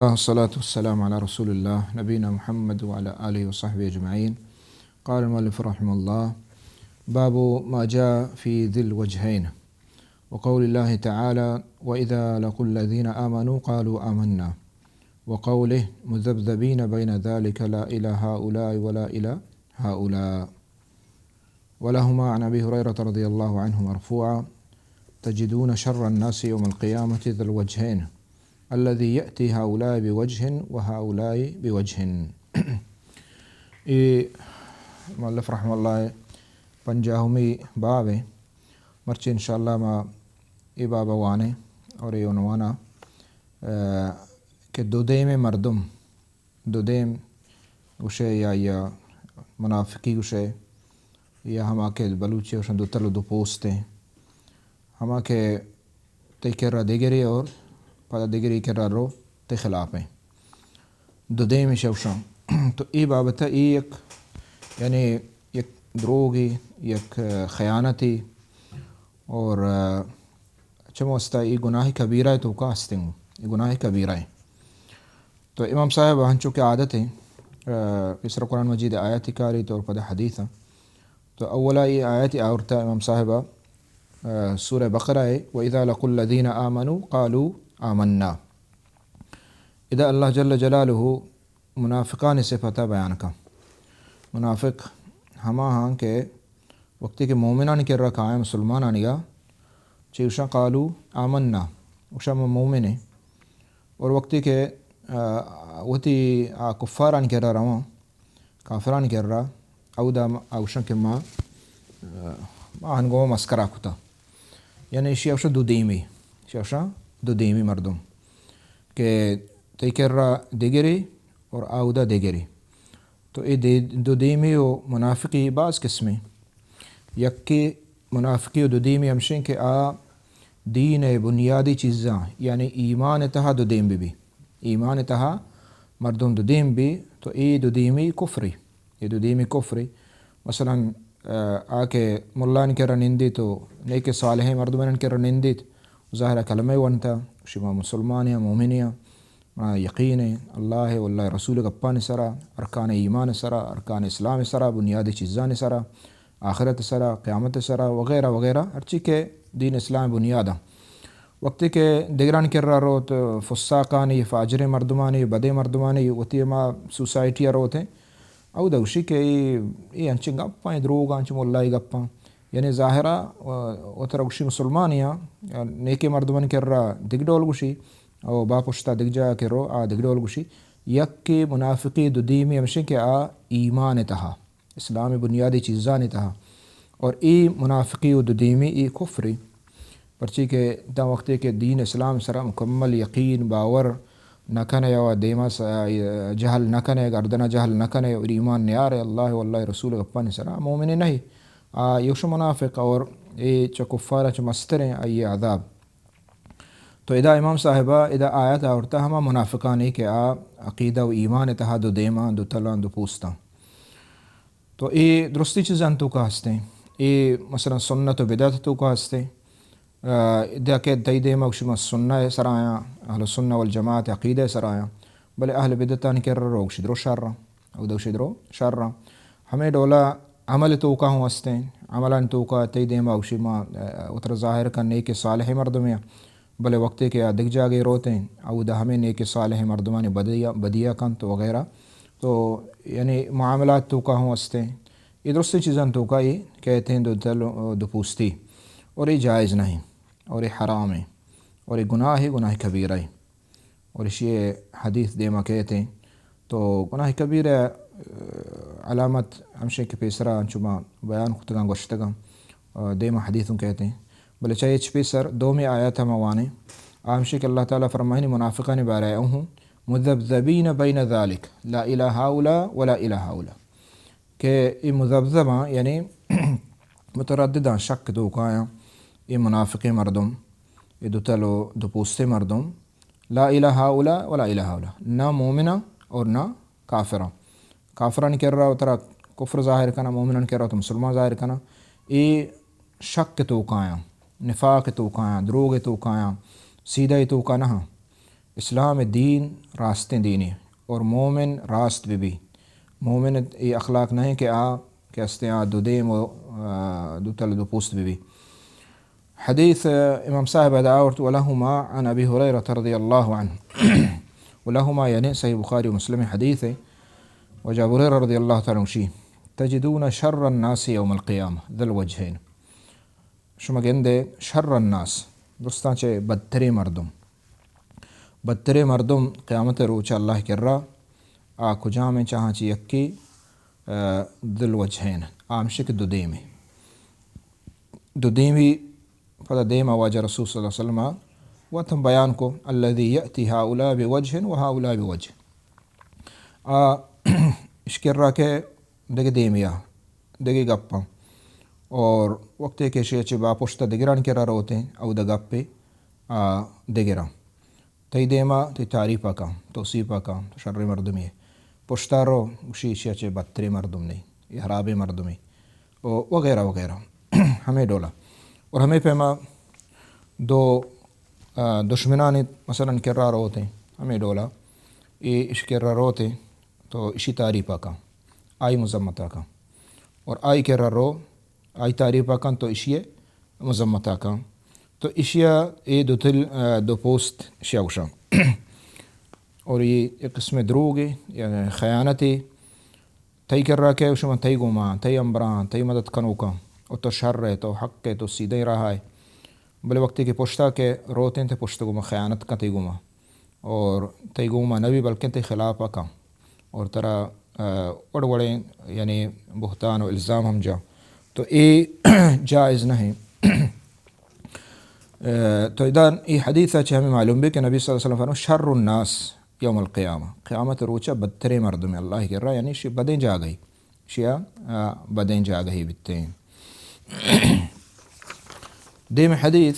الله، والصلاة والسلام على رسول الله، نبينا محمد وعلى آله وصحبه أجمعين. قال المؤلف رحمه الله: باب ما جاء في ذي الوجهين، وقول الله تعالى: وإذا لقوا الذين آمنوا قالوا آمنا، وقوله: مذبذبين بين ذلك لا إلى هؤلاء ولا إلى هؤلاء. ولهما عن أبي هريرة رضي الله عنه مرفوعا: تجدون شر الناس يوم القيامة ذا الوجهين، الذي يأتي هؤلاء بوجه وهؤلاء بوجه. اے مؤلف رحمہ اللہ پنجاہمی باب ہے۔ مرچی انشاءاللہ ما اے باب وانے اور اے عنوانا، آ، کہ دو دیم مردم، دو دیم گوشے یا، یا منافقی گوشے، یا ہما کہ بلوچی گوشن دو تل و دو پوستیں، ہما کہ تئی کرا دگرے اور پدا دگرے کرا رو تئی خلافیں۔ دو دیم شوشاں۔ تو اے بابت اے یک، یعنی یک دروگی، یک خیانتی اور چمو استا اے گناہ کبیرہ توکا ہستیں۔ اے گناہ کبیرہ۔ تو امام صاحب ہنچو کہ عادت ہے، آ، پیسر قرآن مجید آیت کاری تو اور پدا حدیث۔ تو اولا اے آیت آورتا امام صاحب، آ، سورہ بقرہ ہے، وَإِذَا لَقُوا الَّذِينَ آمَنُوا قَالُوا آمَنَّا۔ ادا اللہ جل جلالہ منافقانی صفتا بیان کا۔ منافق ہما ہاں کہ وقتی کہ مومنانی کرا کائیں، مسلمانانی گا، چی گوشاں قالوا آمنا، گوشاں ما مومن ہیں۔ اور وقتی کہ، آ، وتی آ کفارانی کرا رواں، کافرانی کرا، اودا آ گوشاں کہ ما، آ، ما ہنگو مسکرا کتا۔ یعنی ایشی اوشا دو دیمی، ایشی اوشا دو دیمی مردم کہ تئی کرا دگری اور آودا دگری۔ تو اے دے-، دو دیمی و منافقی باز قسمیں۔ یکے منافقی و دو دیمی ہمشیں کہ آ دین بنیادی چیزاں، یعنی ایمان تہا دو دیم بی بی۔ ایمان تہا مردم دو دیم بی، تو اے دو دیمی کفری۔ اے دو دیمی کفری۔ مثلاً، آ، آ کہ ملان کرا نندیت و نیک صالحیں مردمان کرا نندیت، ظاہر کلمہ ونتا، شما مسلمان یا مومن یا، منا یقین ہے، اللہ ہے، واللہ رسول گپان سرا، ارکان ایمان سرا، ارکان اسلام سرا، بنیادی چیزان سرا، آخرت سرا، قیامت سرا، وغیرہ وغیرہ، ہرچی کہ دین اسلام بنیاداں۔ وقتی کہ دگران کرا روت، فساقانی، فاجریں مردمانی، بدیں مردمانی، وتی ہما سوسائٹی روت ہیں، او دوشی کہ اے، اے انچیں گپاں، اے دروگاں، انچیں ملائی گپاں۔ یعنی ظاہرا، و-، وترا گوشی مسلمانیاں، نیکیں مردمانی کرا دگ ڈول گوشی، او با پشتا دگ جا کہ رو، آ دگ ڈول گوشی۔ یکے منافقی دو دیمی ہمشیں کہ آ ایمان تہا، اسلام بنیادی چیزانی تہا۔ اور اے منافقی و دو دیمی اے کفری۔ پرچی کہ داں وقتے کہ دین اسلام سرا مکمل یقین، باور نہ کنے و دیما س-، جہل نہ کنے، گردنا جہل نہ کنے اور ایمان نیارے اللہ و اللہ رسول گپانی سرا، مومن نہیں۔ آ یوش منافق اور اے چہ کفارا چہ مستریں آئی عذاب۔ تو ادا امام صاحبہ ادا آیت آورتا ہما منافقانی کہ آ عقیدہ و ایمان تہا دو دیما، دو تلاں، دو پوستاں۔ تو اے درستی چیزاں توکا ہستیں۔ اے مثلاً سنت و بدعت توکا ہستیں۔ آ، ادا کہ تئی دیما گوشی ما سنہ سرایاں، اہل سنہ والجماعت عقیدہ سرایاں، بلے اہل بدعتانی کرا رو گوشی درو شراں، او دوشی درو شراں۔ ہمیں ڈولا عمل توکا ہوں ہستیں، عملان توکا تئی دیما گوشی ما، آ، اتر ظاہر کن نیک صالح مردمیں۔ بلے وقتے کہ آ دگ جاگے روتیں، اودا ہمے نیک صالح مردمانی بدیا، بدیا کنت وغیرہ۔ تو یعنی معاملات توکا ہوں ہستیں۔ اے درستیں چیزاں توکا اے کہتے ہیں دو تل، دو پوستی۔ اور اے جائز نہیں۔ اور اے حرام ہے۔ اور اے گناہ ہے، گناہ کبیرہ ہے۔ اور اشی حدیث دیما کہتے ہیں۔ تو گناہ کبیرہ، آ، علامت ہمشیں کہ پیسرا انچو ما بیان کتگاں، گوشتگاں، آ، دیما حدیثوں کہتے ہیں۔ بلے چاہے اچ پیسر دومی آیات ہم وانیں۔ آ ہمشیں کہ اللہ تعالیٰ فرمائنی منافقانی بارے، اہم مذبذبین بین ذالک، لا الی ہؤلاء ولا الی ہؤلاء۔ کہ اے مذبذباں، یعنی متردداں، شک توکایاں، اے منافقیں مردم، اے دو تل و دو پوستیں مردم، لا الی ہؤلاء ولا الی ہؤلاء، نہ مومناں اور نہ کافراں۔ کافرانی کرا وترا کفر ظاہر کناں، مومنانی کرا تو مسلمان ظاہر کناں۔ اے شک توکایاں، نفاق توکایاں، دروگ توکایاں، سیدھا توکا نہ ہاں۔ اسلام دین راستیں دینے اور مومن راست بہ بی۔ مومن اے اخلاق نہ ایں کہ آ کہ استیں آ دو دیم و، آ، دو تل دو پوست بہ بی۔ حدیث، آ، امام صاحب ادا آورت، ولهما عن ابی هریرة رضی اللہ عنہ۔ ولهما یعنی صحیح بخاری و مسلم حدیث ایں۔ و جابر رضی اللہ تعالی عنہ شی، تجدون شر الناس یوم القیامة ذا الوجهین۔ شما گندے شر الناس، درستاں چہ بدتریں مردم۔ بدتریں مردم قیامت روچ اللہ کرا آ کجام ایں؟ چاہاں چہ یکے، آ، ذو الوجهین، آ ہمشی کہ دو دیم ایں۔ دو دیمی پدا دیما واجہ رسول صلی اللہ علیہ وسلم وت ہم بیان کو، الذی یأتی هؤلاء بوجه و هؤلاء بوجه۔ آ اش کرا کہ دگہ دیمیا، دگہ گپاں۔ اور وقتے کہ شے چہ با پشتا دگران کرا روتیں، او دا گپے، آ، دگراں۔ تئی دیما تئی تعریفا کن، توصیفا کن، تو شریں مردمے ئے۔ پشتا رو، گوشی ایشیا چہ بدتریں مردم نہ ایں، اے ہرابیں مردمے، و وغیرہ وغیرہ۔ ہمے ڈولا۔ اور ہمے پیما دو، آ، دشمنانی مثلاً کرا روتیں، ہمے ڈولا۔ اے اش کرا روتیں، تو اشی تعریفا کن، آئی مذمتا کن۔ اور آئی کرا رو، آئی تعریفا کن تو اشی مذمتا کن۔ تو اشیا اے دو تل، آ، دو پوست اشیا گوشاں۔ اور اے ایک قسم دروگے یا خیانتے۔ تئی کرا کہ شما تئی گوما، تئی امبراں، تئی مدد کنوکاں، اور تو شر ئے، تو حق ئے، تو سیدھیں راہ ئے۔ بلے وقتے کہ پشتا کہ روتیں، تئی پشت گوما خیانت کن تئی گوما۔ اور تئی گوما نہ بی بلکیں تئی خلافا کن۔ اور ترا، آ، وڑ وڑیں یعنی بہتان و الزام ہم جاں۔ تو اے جائز نہ ایں۔ آ، تو ادا اے حدیثا چہ ہمے معلوم بی کہ نبی صلی اللہ علیہ وسلم فرمائے، شر الناس یوم القیامة، قیامت روچا بدتریں مردم اللہ کرا، یعنی شی بدیں جاگہے، شیا، آ، بدیں جاگہے بیتیں۔ دیم حدیث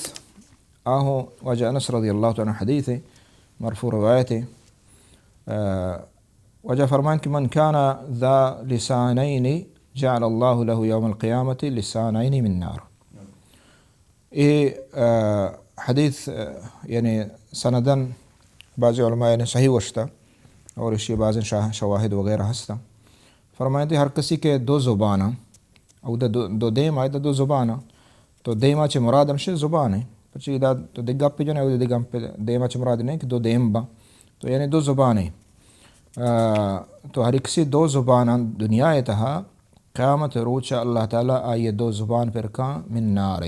آہو واجہ انس رضی اللہ تعالی عنہ حدیث ایں، مرفوع روایت ایں۔ آ، واجہ فرمائیں کہ من کان ذا لسانین جعل اللہ لہ یوم القیامة لسانین من نار۔ اے، آ، حدیث، آ، یعنی سنداً بعض علماء نے صحیح گوشتا اور اشی بعض شاہ-، شواہد وغیرہ ہستا۔ فرمائیں کہ ہر کسی کہ دو زباناں، او دا دو، دو دیم آئے، دا دو زباناں۔ تو دیما چہ مراد ہمشی زبان ایں۔ پرچی دا تو دگہ گپے جنے، او دگہ گپے، دیما چہ مراد نہ ایں کہ دو دیم باں۔ تو یعنی دو زبان ایں۔ آ، تو ہر کسی دو زباناں دنیا ئے تہا قیامت روچا اللہ تعالی آئی دو زبان پر کاں من نار،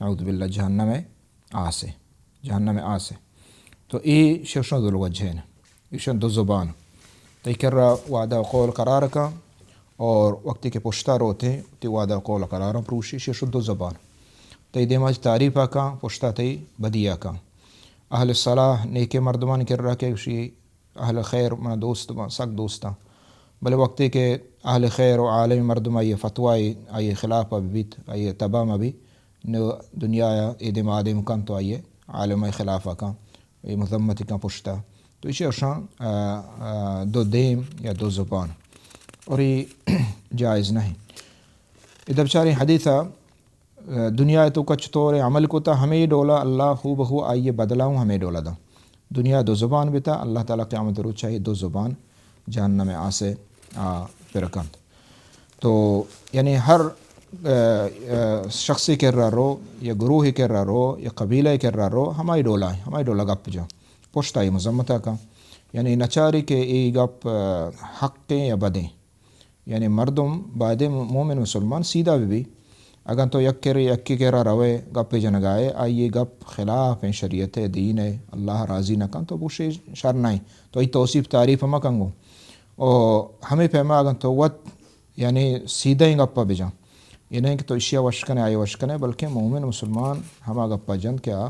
نعوذ باللہ، جہنم آس ئے، جہنم آس ئے۔ تو اے ششاں ذو الوجہین، ایشاں دو زبان۔ تئی کرا وعدہ و قول قرار کاں اور وقتی کہ پشتا روتیں، تئی وعدہ و قول قرار پروشی، ششاں دو زبان۔ تئی دیما تعریفا کاں، پشتا تئی بدیا کاں۔ اہل صلاح، نیکیں مردمانی کرا کہ گوشی، اہل خیر منا دوست باں، سک دوستاں۔ بلے وقتے کہ اہل خیر و عالم مردم آئی فتوی آئی خلاف بہ بیت، آئی تبا مہ بی، نو دنیا ء اے دیم آ دیم کن تو آئی عالم ء خلاف کن، اے مذمت کن پشتا۔ تو ایشی اشاں، آ، آ، دو دیم یا دو زبان۔ اور اے جائز نہ ایں۔ ادا بچاریں حدیث ء دنیا ء توکا چطور عمل کتا، ہمے ڈولا اللہ ہو بہو آئی بدلہ ہوں ہمے ڈولا دا۔ دنیا دو زبان بتا، اللہ تعالی قیامت روچا اے دو زبان جہنم آس ء آ پر کنت۔ تو یعنی ہر، ا، ا، شخصے کرا رو یا گروہے کرا رو یا قبیلہ کرا رو ہمائی ڈولا، ہمائی ڈولا گپ جا۔ پشتا اے مذمتا کن۔ یعنی نچاری کہ اے گپ، ا، حق ایں یا بدیں۔ یعنی مردم بایدیں مومن مسلمان سیدھا بہ بی۔ اگاں تو یک کرے یکے کرا روئے گپے جنگائے، آئی گپ خلاف ایں شریعت ء، دین ء، اللہ راضی نہ کن، تو بگوشے شر نہ ایں۔ تو آئی توصیف تعریف مہ کن گوں۔ او ہمے پیما اگاں تو وت یعنی سیدھا ایں گپا بجن، اے نہ ایں کہ تو اشیا وش کنے، آئی وش کنے، بلکہ مومن مسلمان ہما گپا جنت کہ آ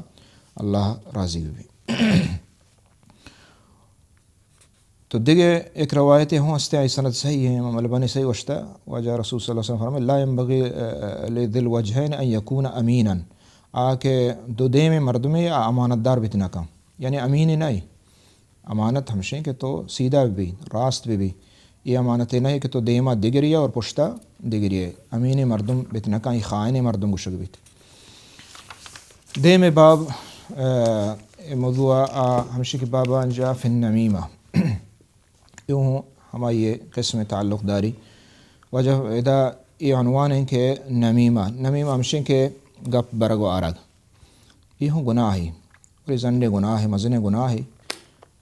اللہ راضی بہ بی۔ تو دگہ ایک روایتے ہوں ہستے، آئی سند صحیح ایں، امام البانی صحیح گوشتا، واجہ رسول صلی اللہ علیہ وسلم فرمائے، لا ينبغي، آ، لذي الوجهين أن يكون أمينا۔ آ کہ دو دیم مردمے آ امانت دار بیت نہ کن، یعنی امین نہ ایں۔ امانت ہمشیں کہ تو سیدھا بہ بی، راست بہ بی۔ اے امانت نہ ایں کہ تو دیما دگری اور پشتا دگری۔ امین مردم بیت نہ کن، اے خائن مردم گوشگ بیت۔ دیم باب، آ، اے موضوع ءَ ہمشی کہ بابا انجا فی النمیمہ، اے ہوں ہمائی قسم تعلق داری۔ واجہ ادا اے عنوان ہیں کہ نمیمہ، نمیمہ ہمشی کہ گپ برگ و آرگ۔ اے ہوں گناہے، اور اے زنڈیں گناہے، مزنیں گناہے۔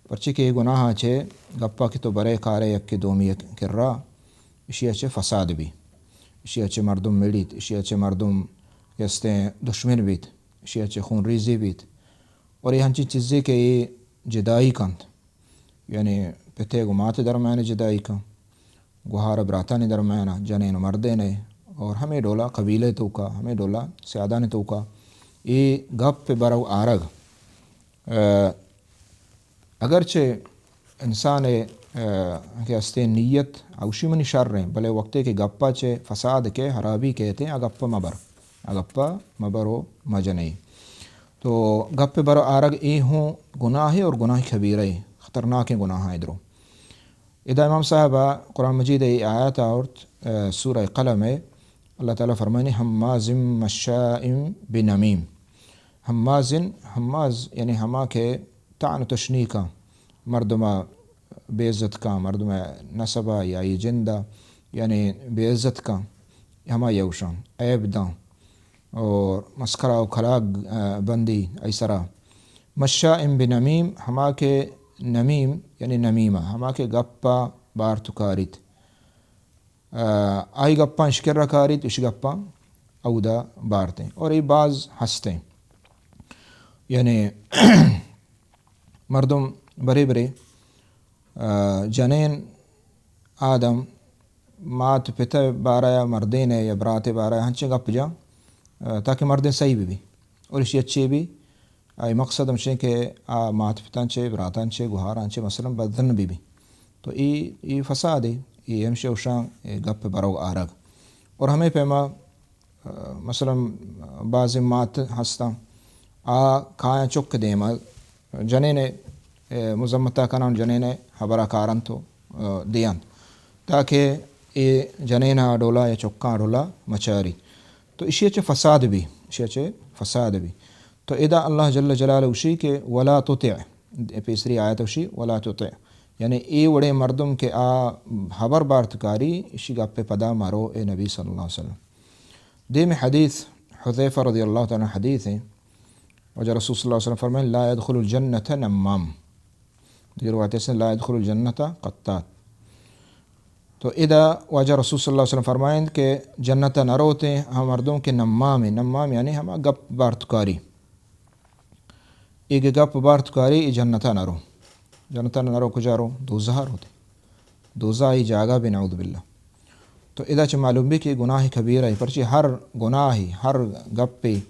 پرچے کہ اے گناہ چے گپا کہ تو برے کارے یک دومی کرا، اشی چے فساد بی، اشی چے مردم مڑیت، اشی چے مردم کہ استیں دشمن بیت، اشی چے خون ریزی بیت۔ اور اے ہنچیں چیزے کہ اے جدائی کنت، یعنی پتے گو مات درمیان جدائی کن، گوہار براتانی درمیان، جنین و مردین، اور ہمیں ڈولا قبیلے توکا، ہمیں ڈولا سیادان توکا، اے گپ برو آرگ۔ اگرچہ انسان ءِ، اہ، کہ استیں نیت اوشی منی شر ایں، بلے وقتے کہ گپا چے فساد کئے، ہرابی کئیت، آ گپا مبر، آ گپا مبر و مجنئے۔ تو گپ بر آرگ اے ہوں گناہے اور گناہ کبیرہ اے، خطرناکیں گناہاں درو۔ ادا امام صاحب قرآن مجید ءِ آیات آورت، اہ، سورہ قلم ءِ، اللہ تعالی فرمائنی، ہماز مشاء بنمیم۔ ہماز، ہماز یعنی ہما کہ طعن و تشنیع کن، مردم ءَ بے عزت کن، مردم ءِ نسب ءَ یا آئی جند ءَ یعنی بے عزت کن، ہما یوشان عیب داں اور مسخرہ و کلاگ، آ، بندی ای سرا۔ مشاء بنمیم، ہما کہ نمیم یعنی نمیمہ، ہما کہ گپ ءَ بارت و کاریت۔ آ، آئی گپاں اشکر کاریت، اش گپاں اودا بارتیں۔ اور اے باز ہستیں۔ یعنی مردم برے برے، آ، جنین آدم مات پت بارہ یا مردین یا برات بارہ ہنچیں گپ جاں، آ، تاکہ مردین صحیح بی بی۔ اور اشی اچھے بی، آئی مقصد ہمشیں کہ آ مات پتاں چے، براتاں چے، گوہاراں چے، مثلاً بدن بی بی۔ تو ای، ای فساد ہے، ای ہمشہ اوشاں، ای گپ بروگ آرگ۔ اور ہمیں پیما، آ، مثلاً بعض مات ہستاں، آ کایاں چک دیما جنین، اے، مذمتا کنان، جنین ہبرا کارن تو، آ، دیان۔ تاکہ اے جنین ڈولا یا چکاں ڈولا مچاری۔ تو اشی چہ فساد بی، اشی چہ فساد بی۔ تو ادا اللہ جل جلالہ اشی کہ ولا تطع، پیسری آیت اشی ولا تطع، یعنی اے وڑیں مردم کہ آ ہبر بارت کاری، اشی گپ پدا مرو اے نبی صلی اللہ علیہ وسلم۔ دیم حدیث حذیفہ رضی اللہ تعالی عنہ حدیث ہیں، واجہ رسول صلی اللہ علیہ وسلم فرمائیں، لا يدخل الجنة نمام۔ دیگر روایت ہے، لا يدخل الجنة قتات۔ تو ادا واجہ رسول صلی اللہ علیہ وسلم فرمائیں کہ جنت نروتیں ہم مردم کہ نمام ہیں، نمام یعنی ہما گپ بارتکاری۔ اے کہ گپ بارتکاری، اے جنتا نہ رو۔ جنتا نہ رو، کجا رو؟ دوزہا روتے۔ دوزہ ای جاگہ بی، نعوذ باللہ۔ تو ادا چہ معلوم بی کہ گناہ کبیرہ ہے، پرچی ہر گناہی، ہر گپی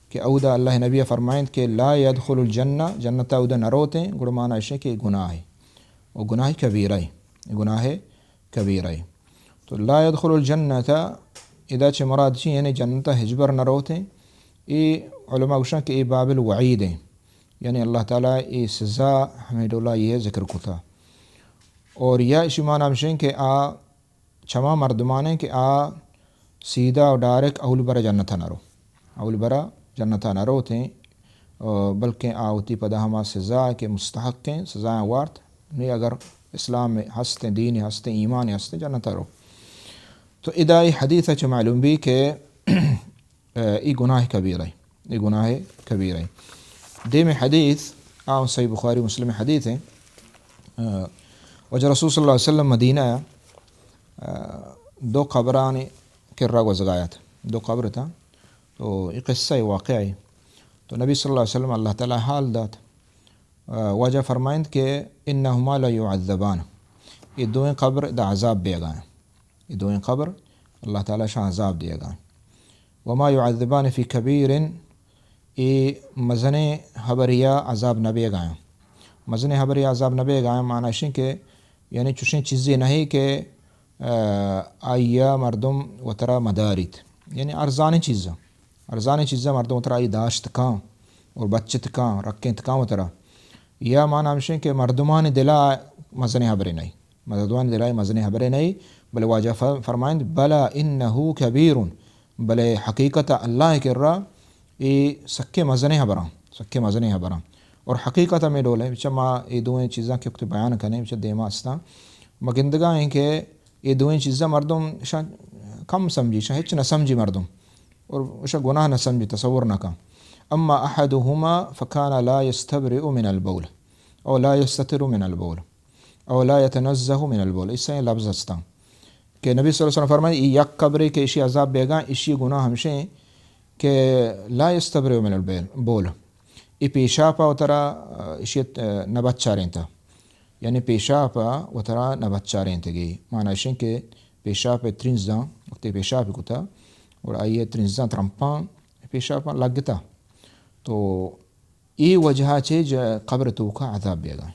کہ اودا اللہ نبی فرمائنت کہ لا يدخل الجنة، جنتا اودا نہ روتے، گڑا معنی اشے کہ گناہ ہے۔ و گناہ کبیرہ ہے، گناہ کبیرہ ہے۔ تو لا يدخل الجنة، ادا چہ مراد چی؟ یعنی جنتا ہچبر نہ روتیں۔ اے علماء گوشن کہ اے باب الوعید ہیں، یعنی اللہ تعالی اے سزا ہمیں ڈولا یہ ذکر کتا۔ اور یا اشی معنی ہمشیں کہ آ چما مردمانیں کہ آ سیدھا و ڈائریکٹ اول برا جنتا نہ رو۔ اول برا جنتا نہ روتیں، آ، بلکیں آ وتی پدا ہما سزا کہ مستحق ہیں، سزایاں وارت، نی اگر اسلام ہستیں، دین ہستیں، ایمان ہستیں، جنتا رو۔ تو ادا ای حدیث چہ معلوم بی کہ، آ، ای گناہ کبیرہ ہے، ای گناہ کبیرہ ہے۔ دیم حدیث، آ صحیح بخاری مسلم حدیث ہیں۔ آ، واجہ رسول صلی اللہ علیہ وسلم مدینہ، آ، دو قبرانی کرا گوزگایت، دو قبر تھا۔ تو یہ قصہ ہے، واقعہ ہے۔ تو نبی صلی اللہ علیہ وسلم اللہ تعالی حال دات۔ آ، واجہ فرمائند کہ انہما لیعذبان، یہ دوئیں قبر دا عذاب بیگا ہیں۔ یہ دوئیں قبر اللہ تعالی شان عذاب دیگا ہیں۔ وما يعذبان في كبير، اے مزنیں حبریا عذاب نہ بیگا ہیں۔ مزنیں حبریا عذاب نہ بیگا ہیں، معنی اشیں کہ یعنی چوشیں چیزے نہیں کہ، آ، آئیا مردم وترا مداریت۔ یعنی ارزانیں چیزاں، ارزانیں چیزاں مردم وترا آئی داشت کاں اور بچت کاں، رکینت کاں وترا۔ یا معنی ہمشیں کہ مردمانی دلا مزنیں حبرے نہیں، مردمانی دلا مزنیں حبرے نہیں، بلے واجہ ف-، فرمائند، بلى إنه كبير، بلے حقیقت اللہ کرا اے سکے مزنیں حبراں، سکے مزنیں حبراں۔ اور حقیقت ہمے ڈول ہے، بچہ ما اے دوئیں چیزاں کہ وقت بیان کنے، بچہ دیما استاں۔ ما گندگا ہیں کہ اے دوئیں چیزاں مردم شاں کم سمجھی، شاں ہچ نہ سمجھی مردم۔ اور شاں گناہ نہ سمجھی، تصور نہ کن۔ اما احدهما فكان لا يستبرئ من البول، او لا يستتر من البول، او لا يتنزه من البول۔ اس سے لفظ استاں کہ نبی صلی اللہ علیہ وسلم فرمائے، اے یک قبرے کہ اشی عذاب بیگا، اشی گناہ ہمشیں کہ لا يستبرئ من البول، بول۔ اے پیشاپا وترا، آ، اشی، آ، نہ بچارینتا۔ یعنی پیشاپا وترا نہ بچارینتگی۔ معنی اشیں کہ پیشاپ ترنزاں، وقتی پیشاپ کتا، اور آئی ترنزاں ترمپاں پیشاپاں لگتا۔ تو اے وجہ چہ ج-، قبر توکا عذاب بیگا۔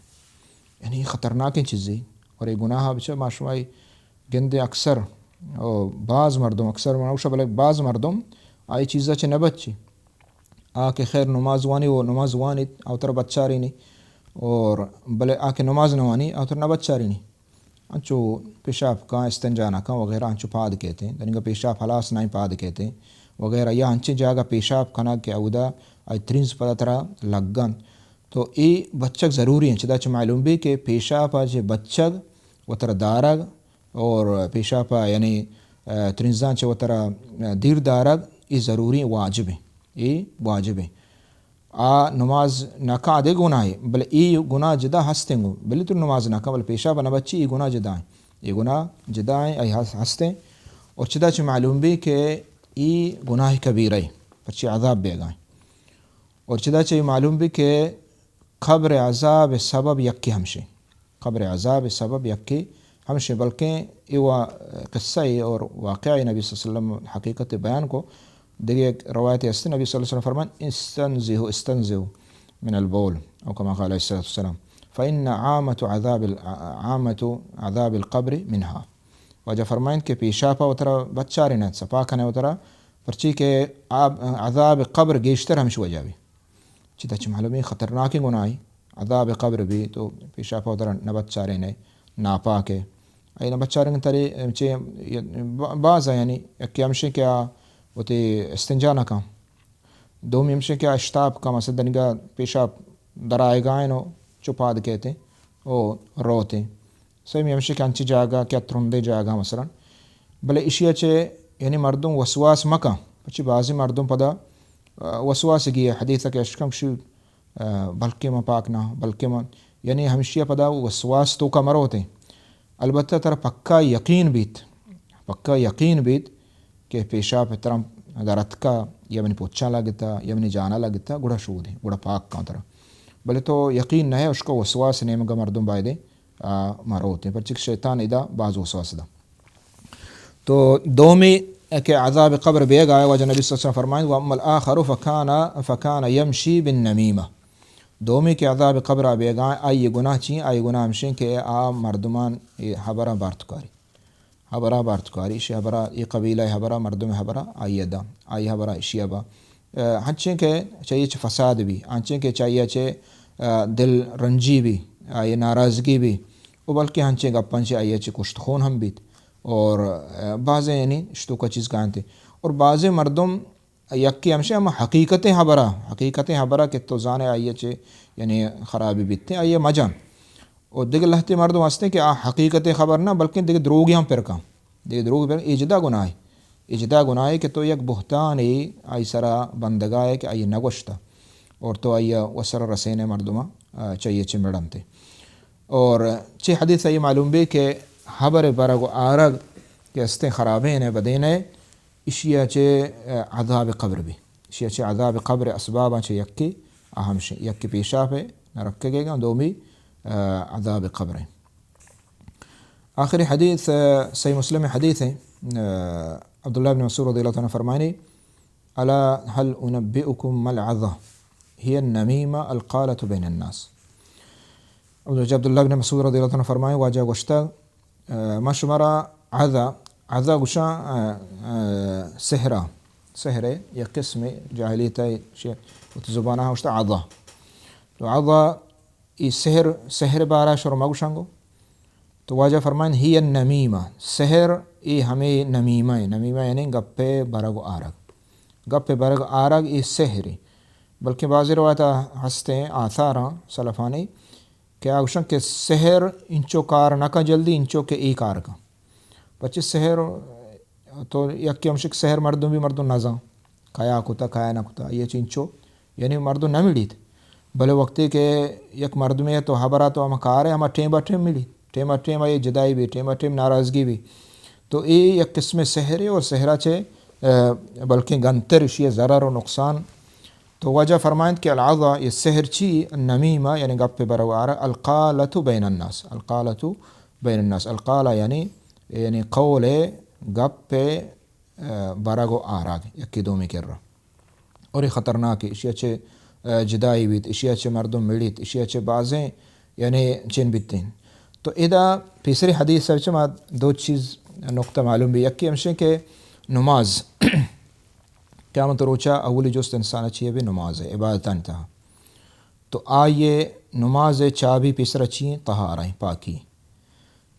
یعنی خطرناکیں چیزے۔ اور اے گناہ بچہ ما شمائی گندے اکثر، او باز مردم، اکثر من اوشا بلے باز مردم آئی چیزا چہ نہ بچی۔ آ کہ خیر نماز وانی و نماز وانیت، آ وترا بچارینی، اور بلے آ کہ نماز نہ وانی، آ وترا نہ بچارینی۔ انچو پیشاپ کاں، استنجا نہ کاں وغیرہ انچو پاد کیتے۔ دنگا پیشاپ ہلاس نہ پاد کیتے وغیرہ، یا انچیں جاگہ پیشاپ کنگ کہ اودا آئی ترنز پدا ترا لگن۔ تو اے بچگ ضروری ہیں، چدا چہ معلوم بی کہ پیشاپ چہ بچگ وترا دارگ اور پیشاپا یعنی، آ، ترنزاں چہ وترا، آ، دیر دارگ، اے ضروری واجب ہیں، اے واجب ہیں۔ آ نماز نہ کاں دے گناہ ہے، بلے اے گناہ جدا ہستیں گو، بلے تو نماز نہ کاں، بلے پیشاپا نہ بچی، اے گناہ جدا ہیں، اے گناہ جدا ہیں، اے ہس-، ہستیں۔ اور چدا چہ معلوم بی کہ اے گناہ کبیرہ ہے، پرچی عذاب بیگا ہیں۔ اور چدا چہ معلوم بی کہ قبر عذاب سبب یکے ہمشے۔ قبر عذاب سبب یکے ہمشے، بلکیں اے وا-، قصہ اے اور واقعہ اے نبی صلی اللہ علیہ وسلم حقیقت بیان کو۔ دگہ یک روایت است، نبی صلی اللہ علیہ وسلم فرمان، استنزه، استنزه من البول، او کما قال علیہ الصلوۃ والسلام، فإن عامة عذاب ال-، عامة عذاب القبر منها۔ واجہ فرمائیں کہ پیشاپا وترا بچارینت، صفا کنے وترا، پرچی کہ آب-، عذاب قبر گیشتر ہمش وجہ بی۔ چدا چہ معلوم اے خطرناکیں گناہے، عذاب قبر بی، تو پیشاپا وترا نہ بچارینے، ناپاکے۔ اے نہ بچارینگ ترے چہ با-، باز یعنی یکے ہمشیں کہ آ وتی استنجا نہ کاں۔ دومی ہمشیں کہ آ اشتاپ کاں، مثلاً دنگا پیشاپ درائیگائیں و چو پاد کیتے او روتے۔ سیمی ہمشی کہ انچی جاگہ کہ ترندیں جاگہ مثلاً، بلے اشیا چہ یعنی مردم وسواس مکن، پچی بعضی مردم پدا، آ، وسواس گی حدیث کہ اشکم شو، آ، بلکہ من پاک نہ، بلکہ من، یعنی ہمشیا پدا وسواس توکا مروتے۔ البتہ ترا پکا یقین بیت، پکا یقین بیت کہ پیشاپ ترا درتکا یا منی پوچاں لگتا یا منی جانا لگتا، گڑا شودے، گڑا پاک کن ترا۔ بلے تو یقین نہ ہے، اشکا وسواس نیمگا مردم بایدے آ، مروتیں، پرچہ کہ شیطان ادا باز وسواس دا۔ تو دومی کہ عذاب قبر بیگا، واجہ نبی صلی اللہ علیہ وسلم فرمائیں، واما الآخر فکان، فکان یمشی بالنمیمہ۔ دومی کہ عذاب قبر بیگا، آئی گناہ چی؟ آئی گناہ ہمشیں کہ آ مردمان اے حبرا بارتکاری۔ حبرا بارتکاری، اشی حبرا، اے قبیلہ حبرا، مردم حبرا، آئی دا، آئی حبرا اشی با۔ آ، ہنچیں کہ چاہیے چہ فساد بی، ہنچیں کہ چاہیے چہ، آ، دل رنجی بی، آئی ناراضگی بی، و بلکہ ہنچیں گپاں چہ آئی چہ کشت خون ہم بیت۔ اور، آ، بعضے یعنی اشتوکا چیز کانتے۔ اور بعضے مردم یکے ہمشہ ہم حقیقتیں حبرا، حقیقتیں حبرا کہ تو زانے آئی چہ یعنی خرابی بیتے، آئی مجن۔ و دگہ لہتے مردم ہستیں کہ آ حقیقت خبر نہ، بلکیں دگہ دروگی ہم پر کن۔ دگہ دروگ پر، اے جدا گناہ ہے۔ اے جدا گناہ ہے کہ تو یک بہتانے آئی سرا بندگا ہے کہ آئی نگوشتا۔ اور تو آئی وسر رسینے مردما، آ، چاہیے چہ مڑنتے۔ اور چہ حدیث آئی معلوم بی کہ حبر برگ و آرگ کہ ہستیں خرابیں نے، بدینے، اشیا چہ، آ، عذاب قبر بی۔ اشیا چہ عذاب قبر اسباباں چہ یکے، آ ہمشیں، یکے پیشاپ ہے، نہ رکگے گا، دومی، آ، عذاب قبر ہے۔ آخری حدیث، آ، صحیح مسلم حدیث ہے، آ، عبداللہ بن مسعود رضی اللہ تعالیٰ عنہ فرمائنی، الا هل انبئكم ما العظة؟ هي النميمة القالة بين الناس۔ عبداللہ بن مسعود رضی اللہ تعالیٰ عنہ فرمائے، واجہ گوشتگ، آ، ما شمارا عظہ، عظہ گوشاں، آ، آ، سحرا، سحر یک قسم جاہلیت ہے، شی-، وتی زبانہ گوشتا عظہ۔ تو عظہ ای سحر، سحر بارا شروع مگوشاں گو۔ تو واجہ فرمائن، هي النميمة، سحر ای ہمیں نمیمہ ہے، نمیمہ یعنی گپے برگ و آرگ۔ گپے برگ آرگ ای سحر ہے۔ بلکہ بعضی روایت ہستیں آثاراں سلفانی کہ آ گوشن کہ سحر انچو کار نہ کن جلدی، انچو کہ ای کار کن۔ پچے سحر تو یکے ہمشک سحر مردم بھی مردم نزان، کیا کتا، کیا نہ کتا، یہ چنچو، یعنی مردم نہ مڑیت۔ بلے وقتی کہ یک مردمے تو حبرا تو ہم کار ہے، ہما ٹیم با ٹیم مڑی، ٹیم با ٹیم آئی جدائی بھی، ٹیم با ٹیم ناراضگی بھی۔ تو اے یک قسم سحر ہے اور سحرا چے، آ، بلکہ گنتر اشی ضرر و نقصان۔ تو واجہ فرمائند کہ العضا، یہ سحر چی؟ النمیمہ، یعنی گپ برو آرا، القالۃ بین الناس، القالۃ بین الناس، القالہ یعنی، یعنی قول گپ، آ، برگ و آرگ یکی دومی کرا۔ اور یہ خطرناک ہے، اشیا چے، آ، جدائی بیت، اشیا چے مردم مڑیت، اشیا چے بازیں یعنی چین بیتیں۔ تو ادا پیسری حدیث ہے، ما دو چیز نقطہ معلوم بھی، یکی ہمشیں کہ نماز، قیامت روچا اولی جست انسان چیے بھی نماز ہے، عبادتان تہا۔ تو آئیے نماز چابی پیسرا چی؟ طہارہ، پاکی۔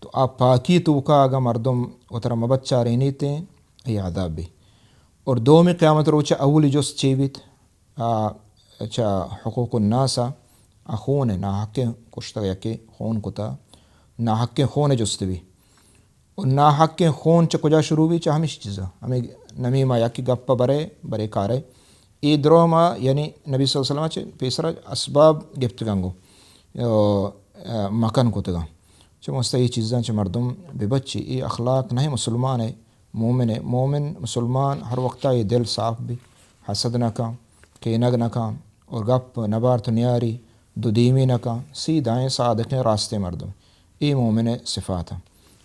تو آ پاکی توکا اگاں مردم وترا مبچارینیتیں، ای عذاب بی۔ اور دومی قیامت روچا اولی جست چی بیت؟ آ، چا حقوق الناس آ، آ خون ہے، ناحقیں کشتگ یکے خون کتا، ناحقیں خون جست بی۔ و ناحقیں خون چہ کجا شروع بی؟ چہ ہمیش چیزا، ہمیں نمیمہ یکے گپ برے، برے کارے۔ اے درو ما، یعنی نبی صلی اللہ علیہ وسلم چہ پیسرا اسباب گپتگاں گو، آ، آ، مکن کتگاں۔ چہ مستہ اے چیزاں چہ مردم ببچی، اے اخلاق نہیں مسلمان ہے، مومن ہے۔ مومن مسلمان ہر وقتا اے دل صاف بی، حسد نہ کن، کینگ نہ کن، اور گپ نبارت نیاری، دو دیمی نہ کن، سیدھائیں صادقیں راستیں مردم۔ اے مومن صفات ہیں۔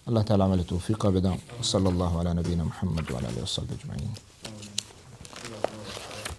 اللہ تعالی عمل توفیق بداں۔ صلی اللہ علی نبینا محمد وعلی آلہ وصحبہ اجمعین۔